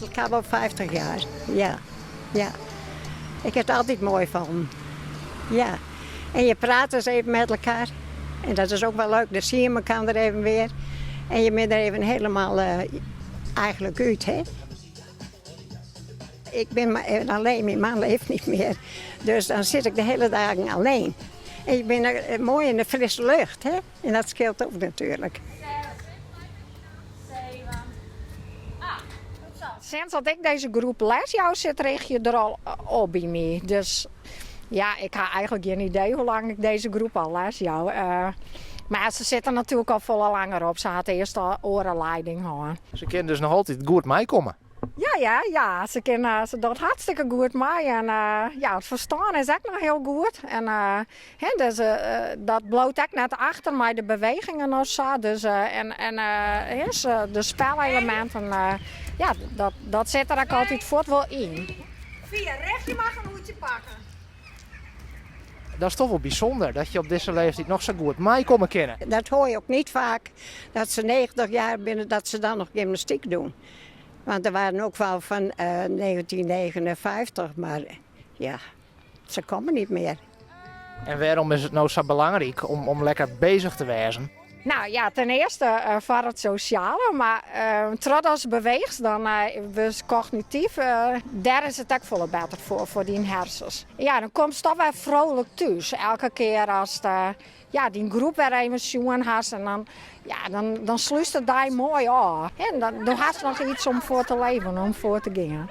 Met elkaar wel 50 jaar, ja. Ja. Ik heb het altijd mooi van. Ja. En je praat eens even met elkaar. En dat is ook wel leuk. Dan zie je elkaar er even weer. En je bent er even helemaal eigenlijk uit, hè. Ik ben maar even alleen, mijn man leeft niet meer. Dus dan zit ik de hele dagen alleen. En je bent er mooi in de frisse lucht, hè? En dat scheelt ook natuurlijk. Sinds dat ik deze groep les jou sit richt er al op by my. Dus ja, ik ha eigenlijk geen idee hoe lang ik deze groep al les jou. Mar se sitte natuerlik al folle langer op. Se hat earst al oare leiding hân. Se kinne dus noch altyd goed meikomme. Ja, ja, ja. Se kinne, se docht hartstikke goed mei. En ja, it ferstân is ek noch hiel goed. En hè, dus dat bliuwt ek net achter mei de bewegingen of sa. Dus en, en hè, de speleleminten, ja, dat sit der ek altyd fuort wol yn. Fia, Rechtje mag in hoedje pakke. Dat is toch wol bysûnder, dat je op dizze leeftiid noch sa goed meikomme kinne. Dat hoor je ook niet vaak, dat ze 90 jaar binne, dat ze dan nog gymnastiek doen. Want er waren ook wel van 1959, maar ja, ze komen niet meer. En wêrom is it no sa belangryk om lekker beuzich te wêzen? Nou ja, ten earste foar it sosjale, mar trochdatst beweechst, dan wurdst kognityf, dêr is it ek folle better foar, foar dyn hersens. Ja, dan komst toch wer frolik thús. Elke kear ast ja, dyn groep wer even sjoen hast en dan, ja, dan slútst de dei moai ôf. En dan, do hast noch iets om foar te leven, om foar te gean.